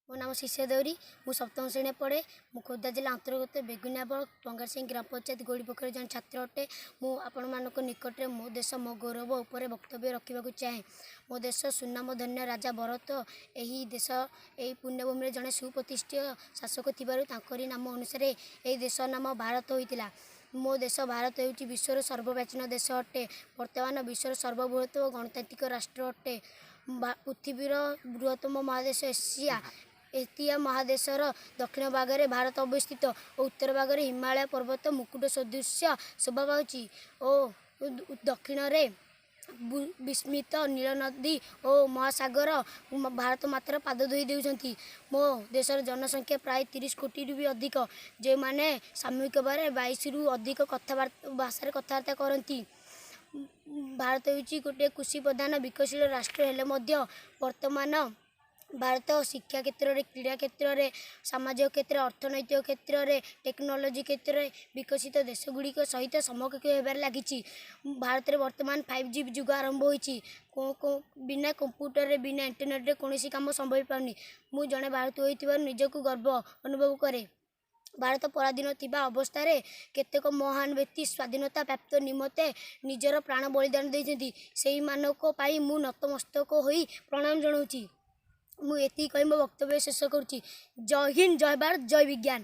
ମୋ ନାମ ଶିଷ୍ୟ ଦେଉରୀ। ମୁଁ ସପ୍ତମ ଶ୍ରେଣୀରେ ପଢ଼େ। ମୁଁ ଖୋର୍ଦ୍ଧା ଜିଲ୍ଲା ଅନ୍ତର୍ଗତ ବେଗୁନିଆବଳ ଟଙ୍ଗାସିଂ ଗ୍ରାମ ପଞ୍ଚାୟତ ଗୋଡ଼ିପୋଖରୀ ଜଣେ ଛାତ୍ର ଅଟେ। ମୁଁ ଆପଣମାନଙ୍କ ନିକଟରେ ମୋ ଦେଶ ମୋ ଗୌରବ ଉପରେ ବକ୍ତବ୍ୟ ରଖିବାକୁ ଚାହେଁ। ମୋ ଦେଶ ସୁନାମଧନ୍ୟ ରାଜା ଭରତ ଏହି ଦେଶ, ଏହି ପୁଣ୍ୟଭୂମିରେ ଜଣେ ସୁପ୍ରତିଷ୍ଠିତ ଶାସକ ଥିବାରୁ ତାଙ୍କରି ନାମ ଅନୁସାରେ ଏହି ଦେଶ ନାମ ଭାରତ ହୋଇଥିଲା। ମୋ ଦେଶ ଭାରତ ହେଉଛି ବିଶ୍ୱର ସର୍ବପ୍ରାଚୀନ ଦେଶ ଅଟେ। ବର୍ତ୍ତମାନ ବିଶ୍ୱର ସର୍ବବୃହତ ଓ ଗଣତାନ୍ତ୍ରିକ ରାଷ୍ଟ୍ର ଅଟେ। ପୃଥିବୀର ବୃହତ୍ତମ ମହାଦେଶ ଏସିଆ, ଏସିଆ ମହାଦେଶର ଦକ୍ଷିଣ ଭାଗରେ ଭାରତ ଅବସ୍ଥିତ ଓ ଉତ୍ତର ଭାଗରେ ହିମାଳୟ ପର୍ବତ ମୁକୁଟ ସଦୃଶ୍ୟ ଶୋଭା ପାଉଛି ଓ ଦକ୍ଷିଣରେ ବିସ୍ମିତ ନୀଳ ନଦୀ ଓ ମହାସାଗର ଭାରତ ମାତାର ପାଦ ଧୋଇ ଦେଉଛନ୍ତି। ମୋ ଦେଶର ଜନସଂଖ୍ୟା ପ୍ରାୟ 30 କୋଟିରୁ ବି ଅଧିକ, ଯେଉଁମାନେ ସାମୂହିକ ଭାବରେ 22ରୁ ଅଧିକ କଥାବାର୍ତ୍ତା ଭାଷାରେ କଥାବାର୍ତ୍ତା କରନ୍ତି। ଭାରତ ହେଉଛି ଗୋଟିଏ କୃଷି ପ୍ରଧାନ ବିକଶିତ ରାଷ୍ଟ୍ର ହେଲେ ମଧ୍ୟ ବର୍ତ୍ତମାନ ଭାରତ ଶିକ୍ଷା କ୍ଷେତ୍ରରେ, କ୍ରୀଡ଼ା କ୍ଷେତ୍ରରେ, ସାମାଜିକ କ୍ଷେତ୍ରରେ, ଅର୍ଥନୈତିକ କ୍ଷେତ୍ରରେ, ଟେକ୍ନୋଲୋଜି କ୍ଷେତ୍ରରେ ବିକଶିତ ଦେଶ ଗୁଡ଼ିକ ସହିତ ସମକକ୍ଷ ହେବାରେ ଲାଗିଛି। ଭାରତରେ ବର୍ତ୍ତମାନ 5G ଯୁଗ ଆରମ୍ଭ ହୋଇଛି। କେଉଁ କେଉଁ ବିନା କମ୍ପ୍ୟୁଟରରେ, ବିନା ଇଣ୍ଟରନେଟ୍ରେ କୌଣସି କାମ ସମ୍ଭବ ହୋଇପାରୁନି। ମୁଁ ଜଣେ ଭାରତୀୟ ହୋଇଥିବାରୁ ନିଜକୁ ଗର୍ବ ଅନୁଭବ କରେ। ଭାରତ ପରାଧୀନ ଥିବା ଅବସ୍ଥାରେ କେତେକ ମହାନ ବ୍ୟକ୍ତି ସ୍ୱାଧୀନତା ପ୍ରାପ୍ତ ନିମନ୍ତେ ନିଜର ପ୍ରାଣ ବଳିଦାନ ଦେଇଛନ୍ତି। ସେଇମାନଙ୍କ ପାଇଁ ମୁଁ ନତମସ୍ତକ ହୋଇ ପ୍ରଣାମ ଜଣାଉଛି। ମୁଁ ଏତିକି କହି ମୋ ବକ୍ତବ୍ୟ ଶେଷ କରୁଛି। ଜୟ ହିନ୍ଦ, ଜୟ ଭାରତ, ଜୟ ବିଜ୍ଞାନ।